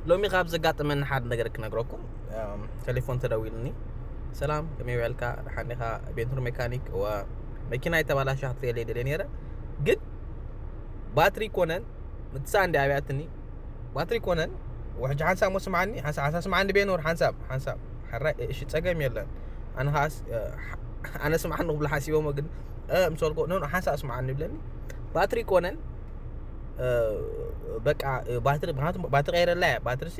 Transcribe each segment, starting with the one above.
ሎሚ ካብ ዘጋጠመኒ ሓደ ነገር ክነግረኩም። ቴሌፎን ተደዊልኒ፣ ሰላም፣ ከመይ ውዕልካ? ደሓን ዲኻ? ቤንሁር ሜካኒክ። እዋ፣ መኪና የተባላሻ ክትርእየለይ ደልየ ነይረ፣ ግን ባትሪ ኮነን ምትሳ እንዲ ኣብያትኒ። ባትሪ ኮነን። ወሕጂ ሓንሳብ ሞ ስምዓኒ፣ ሓንሳብ ሓንሳብ ስምዓኒ ቤንሁር፣ ሓንሳብ ሓንሳብ። ሕራይ፣ እሺ፣ ጸገም የለን። ኣነ ኸኣስ ኣነ ስምዓኒ ክብሎ ሓሲቦሞ፣ ግን ምስ በልኩ ኖ ሓንሳብ ስምዓኒ ይብለኒ። ባትሪ ኮነን። በቃ ባትሪ፣ ምክንያቱ ባትሪ ቀይረላ እያ። ባትሪ ሲ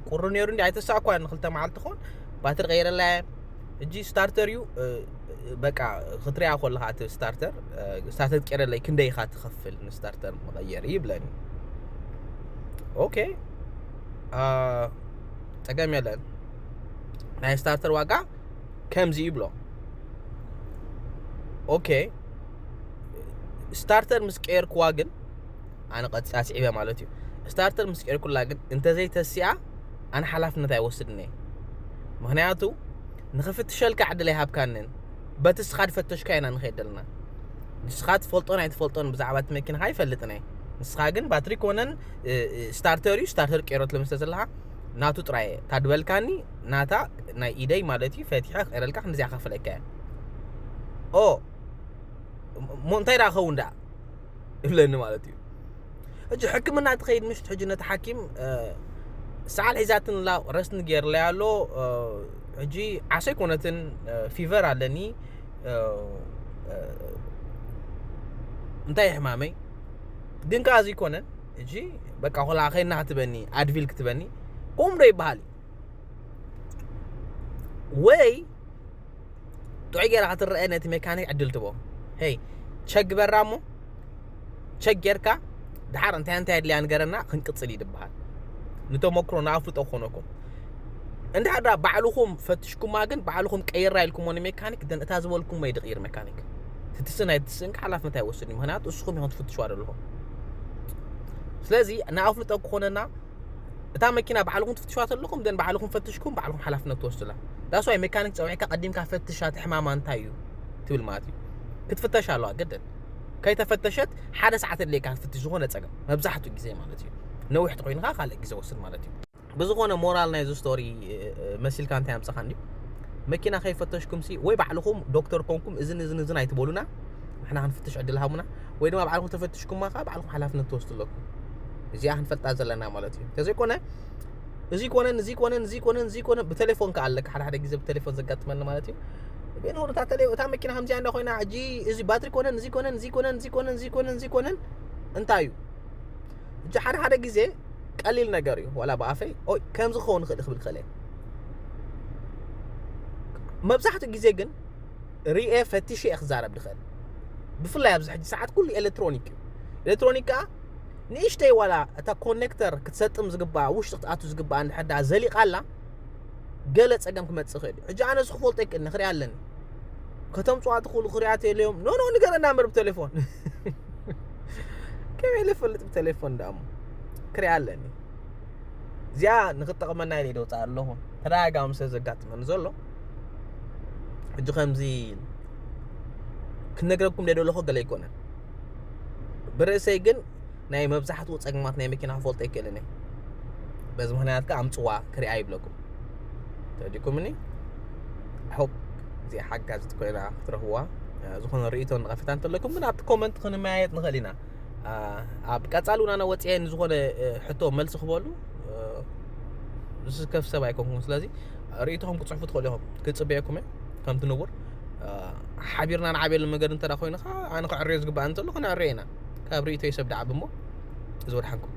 ቁሩ ነይሩ እንዲ ኣይተሳእኳ ንክልተ መዓልቲ ኾን ባትሪ ቀይረላ እያ። እጂ ስታርተር እዩ። በቃ ክትሪኣ ኮለኻ እቲ ስታርተር፣ ስታርተር ቀይረለይ ክንደይ ኢኻ ትኸፍል ንስታርተር መቐየሪ ይብለኒ። ኦኬ፣ ጸገም የለን። ናይ ስታርተር ዋጋ ከምዚ ይብሎ። ኦኬ፣ ስታርተር ምስ ቀየርኩዋ ግን ኣነ ቀጻ ስዒበ ማለት እዩ። ስታርተር ምስ ቀየርኩላ ግን እንተዘይተሲኣ ኣነ ሓላፍነት ኣይወስድን እየ። ምክንያቱ ንኽፍትሸልካ ዕድል ኣይሃብካንን። በቲ ስኻ ዝፈተሽካ ኢና ንኸይድ ዘለና። ንስኻ ትፈልጦን ኣይትፈልጦን ብዛዕባ እቲ መኪናኻ ኣይፈልጥን እየ። ንስኻ ግን ባትሪ ኮነን ስታርተር እዩ፣ ስታርተር ቀይሮ ትለምስ ዘለኻ ናቱ ጥራይ እየ። እታ ድበልካኒ ናታ ናይ ኢደይ ማለት እዩ፣ ፈቲሐ ክቀይረልካ ክንዚኣ ከፍለካ እየ። ኦ፣ እሞ እንታይ ደኣ ክኸውን ደኣ ይብለኒ ማለት እዩ። ሕጂ ሕክምና ትኸይድ ምሽት፣ ሕጂ ነቲ ሓኪም ሰዓል ሒዛትን ላ ረስትን ገይርለይ ኣሎ። ሕጂ ዓሰይ ኮነትን፣ ፊቨር ኣለኒ። እንታይ ሕማመይ ግን ከኣ እዚ ኮነን። ሕጂ በቃ ኮላ ከይና ክትበኒ ኣድቪል ክትበኒ ከምኡ ዶ ይበሃል? ወይ ጥዑይ ጌራ ክትረአ ነቲ ሜካኒክ ዕድል ትቦ። ሄይ፣ ቸክ ግበራ እሞ፣ ቸክ ጌርካ ድሓር እንታይ እንታይ ኣድልያ ንገረና፣ ክንቅጽል እዩ ዝበሃል። ንተመክሮ ንኣፍልጦ ክኾነኩም። እንድሕር ደኣ ባዕልኹም ፈትሽኩማ ግን፣ ባዕልኹም ቀይራ ኢልኩሞ ንሜካኒክ፣ ደን እታ ዝበልኩሞ እዩ ድቕይር ሜካኒክ። ትትስን ኣይትስእን ሓላፍነት ኣይወስድን እዩ። ምኽንያቱ እስኹም ኢኹም ትፍትሽዋ ዘለኹም። ስለዚ ንኣፍልጦ ክኾነና፣ እታ መኪና ባዕልኹም ትፍትሽዋ ዘለኹም፣ ደን ባዕልኹም ፈትሽኩም ባዕልኹም ሓላፍነት ትወስዱላ። ዳስዋይ ሜካኒክ ጸዊዕካ ቀዲምካ ፈትሻ፣ እቲ ሕማማ እንታይ እዩ ትብል ማለት እዩ። ክትፍተሽ ኣለዋ ግድን። ከይተፈተሸት ሓደ ሰዓት ኣድልየካ ክትፍትሽ ዝኾነ ጸገም፣ መብዛሕትኡ ግዜ ማለት እዩ። ነዊሕ ተኾይንካ ካልእ ግዜ ወስድ ማለት እዩ። ብዝኾነ ሞራል ናይዚ ስቶሪ፣ እ፣ እ፣ መሲልካ እንታይ ኣምጻኻ እንድዩ? መኪና ከይፈተሽኩም ሲ ወይ ባዕልኹም ዶክተር ኮንኩም እዝን እዝን እዝን ኣይትበሉና፣ ንሕና ክንፍትሽ ዕድል ሃቡና፣ ወይ ድማ ባዕልኹም ተፈትሽኩማ ከኣ ባዕልኹም ሓላፍነት ትወስዱ ኣለኩም። እዚኣ ክንፈልጣ ዘለና ማለት እዩ። እንተዘይኮነ፣ እዚ ኮነን፣ እዚ ኮነን፣ እዚ ኮነን፣ እዚ ኮነን፣ ብቴሌፎን ከኣ ኣለካ፣ ሓደ ሓደ ግዜ ብቴሌፎን ዘጋጥመኒ ማለት እዩ። ቤንሁር፣ እታ ቴሌ-፣ እታ መኪና ከምዚኣ እንዳ ኮይና፣ ሕጂ እዚ ባትሪ ኮነን፣ እዚ ኮነን፣ እዚ ኮነን፣ እዚ ኮነን፣ እዚ ኮነን፣ እዚ ኮነን፣ እንታይ እዩ? ሕጂ ሓደ ሓደ ግዜ ቀሊል ነገር እዩ፣ ዋላ ብኣፈይ፣ ኦይ፣ ከምዚ ክኸውን ይኽእል ክብል ክኽእል እየ። መብዛሕትኡ ግዜ ግን ሪኤ ፈቲሸ እየ ክዛረብ ዝኽእል። ብፍላይ ኣብዚ ሕጂ ሰዓት ኩሉ ኤሌክትሮኒክ እዩ። ኤሌክትሮኒክ ከኣ ንእሽተይ ዋላ እታ ኮኔክተር ክትሰጥም ዝግባኣ፣ ውሽጢ ክትኣቱ ዝግባኣ እንድሕር ደኣ ዘሊቓ ኣላ፣ ገለ ጸገም ክመጽእ ይኽእል እዩ። ሕጂ ኣነ እዚ ክፈልጦ ይክእል፣ ክሪኣ ኣለኒ። ከተምጽዋ ትኽእሉ ክሪኣ ተልዮም፣ ኖ፣ ኖ፣ ንገረና እምበር ብቴሌፎን። ከመይ ኢለ እፈልጥ ብቴሌፎን ደኣ እሞ? ክሪኣ ኣለኒ። እዚኣ ንኽጠቕመና ኢለ ይደውጻ ኣለኹ። ተደጋጋሚ ስለ ዘጋጥመኒ ዘሎ፣ ሕጂ ከምዚ ክነግረኩም ደደለኹ ገለ ኣይኮነን። ብርእሰይ ግን ናይ መብዛሕትኡ ጸገማት ናይ መኪና ክፈልጦ ኣይክእልን እየ። በዚ ምኽንያት ከኣ ኣምጽዋ ክሪኣ ይብለኩም። ተረዲእኩምኒ? ሆፕ እዚኣ ሓጋዚት ኮይና ክትረኽብዋ። እ፣ ዝኾነ ርእይቶ ንቐፈታ እንተለኩም ግን ኣብቲ ኮመንት ክንመያየጥ ንኽእል ኢና። እ፣ ኣብ ቀጻሊ እውን ኣነ ወጽኤ ንዝኾነ፣ እ፣ ሕቶ መልሲ ክበሉ፣ እ፣ ዝስከፍ ሰብ ኣይኮንኩን። ስለዚ ርእይቶኹም ክጽሕፉ ትኽእሉ ኢኹም። ክጽበየኩም እየ ከምቲ ንቡር። እ፣ ሓቢርና ንዓብየሉ መንገዲ እንተ ደኣ ኮይኑ ኸኣ ኣነ ክዕርዮ ዝግባእ እንተሎ ክነዕርዮ ኢና። ካብ ርእይቶይ ሰብ ደዓቢ እሞ እዚ ወድሓንኩም።